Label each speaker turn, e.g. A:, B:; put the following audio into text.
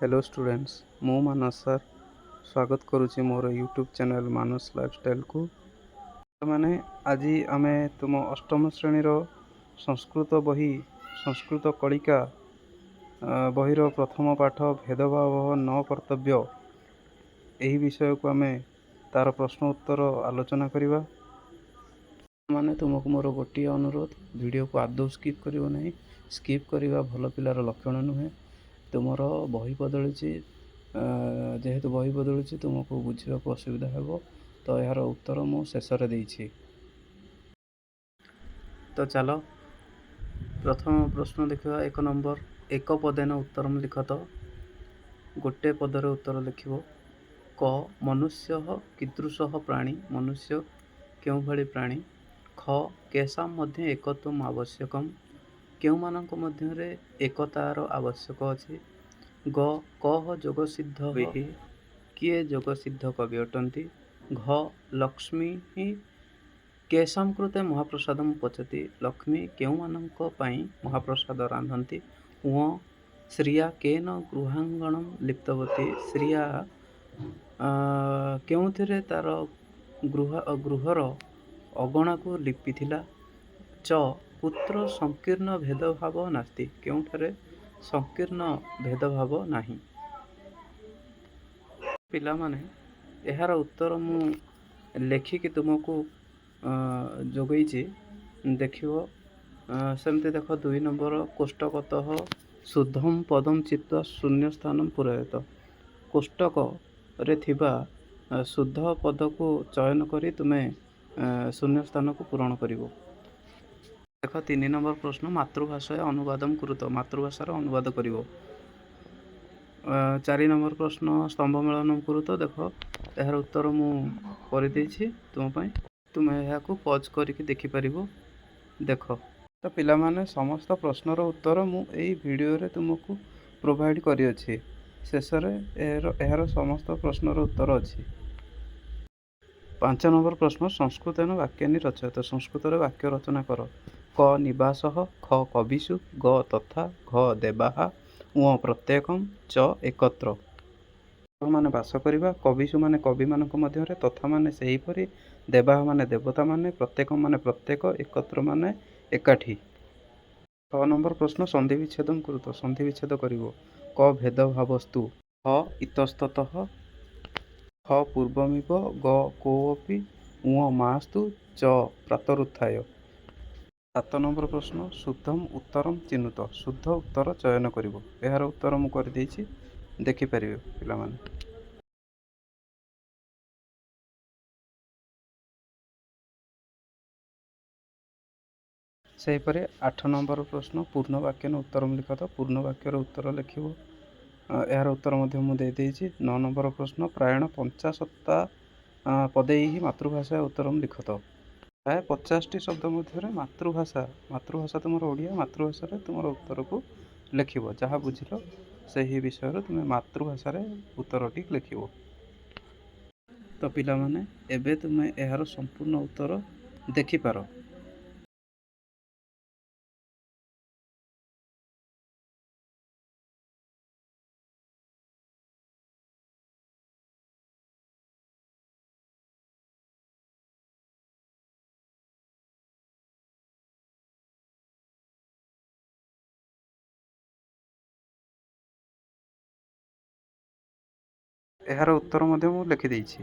A: Hello students, ମୁଁ Manas sir ସ୍ୱାଗତ କରୁଛି ମୋର ୟୁଟ୍ୟୁବ୍ ଚ୍ୟାନେଲ୍ ମାନସ ଲାଇଫଷ୍ଟାଇଲ୍କୁ। ମାନେ ଆଜି ଆମେ ତୁମ ଅଷ୍ଟମ ଶ୍ରେଣୀର ସଂସ୍କୃତ ବହି ସଂସ୍କୃତ କଳିକା ବହିର ପ୍ରଥମ ପାଠ ଭେଦଭାବ ନ କର୍ତ୍ତବ୍ୟ, ଏହି ବିଷୟକୁ ଆମେ ତାର ପ୍ରଶ୍ନ ଉତ୍ତର ଆଲୋଚନା କରିବା। ମାନେ ତୁମକୁ ମୋର ଗୋଟିଏ ଅନୁରୋଧ, ଭିଡ଼ିଓକୁ ଆଦୌ ସ୍କିପ୍ କରିବ ନାହିଁ। ସ୍କିପ୍ କରିବା ଭଲ ପିଲାର ଲକ୍ଷଣ ନୁହେଁ। ତୁମର ବହି ବଦଳିଛି, ଯେହେତୁ ବହି ବଦଳିଛି ତୁମକୁ ବୁଝିବାକୁ ଅସୁବିଧା ହେବ। ତ ଏହାର ଉତ୍ତର ମୁଁ ଶେଷରେ ଦେଇଛି। ତ ଚାଲ ପ୍ରଥମ ପ୍ରଶ୍ନ ଦେଖିବା। 1 ନମ୍ବର, ଏକ ପଦେନ ଉତ୍ତରମ ଲିଖତ। ଗୋଟେ ପଦରେ ଉତ୍ତର ଲେଖିବ। କ ମନୁଷ୍ୟ କୀଦୃଶଃ ପ୍ରାଣୀ, ମନୁଷ୍ୟ କେଉଁଭଳି ପ୍ରାଣୀ? ଖ କେଷାମ ମଧ୍ୟ ଏକତ୍ୱମ ଆବଶ୍ୟକମ, କେଉଁମାନଙ୍କ ମଧ୍ୟରେ ଏକତାର ଆବଶ୍ୟକ ଅଛି? ଗ କହ ଯୋଗସିଦ୍ଧ, କିଏ ଯୋଗସିଦ୍ଧ କବି ଅଟନ୍ତି? ଘ ଲକ୍ଷ୍ମୀ କେଷାମ କୃତେ ମହାପ୍ରସାଦମ ପଚତି, ଲକ୍ଷ୍ମୀ କେଉଁମାନଙ୍କ ପାଇଁ ମହାପ୍ରସାଦ ରାନ୍ଧନ୍ତି? ଉଁ ଶ୍ରିୟା କେନ ଗୃହାଙ୍ଗଣମ ଲିପ୍ତବତୀ, ଶ୍ରିୟା କେଉଁଥିରେ ତାର ଗୃହର ଅଗଣାକୁ ଲିପିଥିଲା? ଚ କୁତ୍ର ସଂକୀର୍ଣ୍ଣ ଭେଦଭାବ ନାସ୍ତି, କେଉଁଠାରେ ସଂକୀର୍ଣ୍ଣ ଭେଦଭାବ ନାହିଁ? ପିଲାମାନେ, ଏହାର ଉତ୍ତର ମୁଁ ଲେଖିକି ତୁମକୁ ଯୋଗେଇଛି, ଦେଖିବ। ସେମିତି ଦେଖ 2 ନମ୍ବର, କୋଷ୍ଟକତଃ ଶୁଦ୍ଧମ ପଦମ ଚିତ୍ୱା ଶୂନ୍ୟ ସ୍ଥାନମ ପୂରୟତ। କୋଷ୍ଟକରେ ଥିବା ଶୁଦ୍ଧ ପଦକୁ ଚୟନ କରି ତୁମେ ଶୂନ୍ୟ ସ୍ଥାନକୁ ପୂରଣ କରିବ। ଦେଖ 3 ନମ୍ବର ପ୍ରଶ୍ନ, ମାତୃଭାଷାୟ ଅନୁବାଦମ କୁରୁତ, ମାତୃଭାଷାର ଅନୁବାଦ କରିବ। 4 ନମ୍ବର ପ୍ରଶ୍ନ, ସ୍ତମ୍ଭ ମେଳନ କୁରୁତ। ଦେଖ ଏହାର ଉତ୍ତର ମୁଁ କରିଦେଇଛି ତୁମ ପାଇଁ, ତୁମେ ଏହାକୁ ପଜ୍ କରିକି ଦେଖିପାରିବ। ଦେଖ ତ ପିଲାମାନେ, ସମସ୍ତ ପ୍ରଶ୍ନର ଉତ୍ତର ମୁଁ ଏଇ ଭିଡ଼ିଓରେ ତୁମକୁ ପ୍ରୋଭାଇଡ଼ କରିଅଛି। ଶେଷରେ ଏହାର ସମସ୍ତ ପ୍ରଶ୍ନର ଉତ୍ତର ଅଛି। 5 ନମ୍ବର ପ୍ରଶ୍ନ, ସଂସ୍କୃତେନ ବାକ୍ୟାନି ରଚୟତ, ସଂସ୍କୃତରେ ବାକ୍ୟ ରଚନା କର। କ ନିବାସଃ, ଖ କବିଷୁ, ଗ ତଥା, ଘ ଦେବାଃ, ଉଁ ପ୍ରତ୍ୟେକಂ, ଚ ଏକତ୍ର। ମାନେ ବାସ କରିବା, କବିଷୁ ମାନେ କବିମାନଙ୍କ ମଧ୍ୟରେ, ତଥା ମାନେ ସେହିପରି, ଦେବାଃ ମାନେ ଦେବତାମାନେ, ପ୍ରତ୍ୟେକ ମାନେ ପ୍ରତ୍ୟେକ, ଏକତ୍ର ମାନେ ଏକାଠି। 6 ନମ୍ବର ପ୍ରଶ୍ନ, ସନ୍ଧି ବିଚ୍ଛେଦಂ କୁରୁତ, ସନ୍ଧି ବିଚ୍ଛେଦ କରିବ। କ ଭେଦଭାବସ୍ତୁ, ଖ ଇତସ୍ତତଃ, ଖ ପୂର୍ବମିବ, ଗ କୋଅପି, ଉଁ ମାସ୍ତୁ, ଚ ପ୍ରାତରୁତ୍ଥାୟ। 7 ନମ୍ବର ପ୍ରଶ୍ନ, ଶୁଦ୍ଧମ ଉତ୍ତରମ ଚିହ୍ନୁତ, ଶୁଦ୍ଧ ଉତ୍ତର ଚୟନ କରିବ। ଏହାର ଉତ୍ତର ମୁଁ କରିଦେଇଛି, ଦେଖିପାରିବେ ପିଲାମାନେ। ସେହିପରି 8 ନମ୍ବର ପ୍ରଶ୍ନ, ପୂର୍ଣ୍ଣ ବାକ୍ୟନ ଉତ୍ତରମ ଲିଖତ, ପୂର୍ଣ୍ଣ ବାକ୍ୟର ଉତ୍ତର ଲେଖିବ। ଏହାର ଉତ୍ତର ମଧ୍ୟ ମୁଁ ଦେଇଦେଇଛି। 9 ନମ୍ବର ପ୍ରଶ୍ନ, ପ୍ରାୟେଣ ପଞ୍ଚାଶତା ପଦେଇଃ ମାତୃଭାଷା ଉତ୍ତରମ ଲିଖତ। ପ୍ରାୟ 50ଟି ଶବ୍ଦ ମଧ୍ୟରେ ମାତୃଭାଷା ତୁମର ଓଡ଼ିଆ, ମାତୃଭାଷାରେ ତୁମର ଉତ୍ତରକୁ ଲେଖିବ। ଯାହା ବୁଝିଲ ସେହି ବିଷୟରେ ତୁମେ ମାତୃଭାଷାରେ ଉତ୍ତରଟି ଲେଖିବ। ତ ପିଲାମାନେ, ଏବେ ତୁମେ ଏହାର ସମ୍ପୂର୍ଣ୍ଣ ଉତ୍ତର ଦେଖିପାର। ଏହାର ଉତ୍ତର ମଧ୍ୟ ମୁଁ ଲେଖିଦେଇଛି।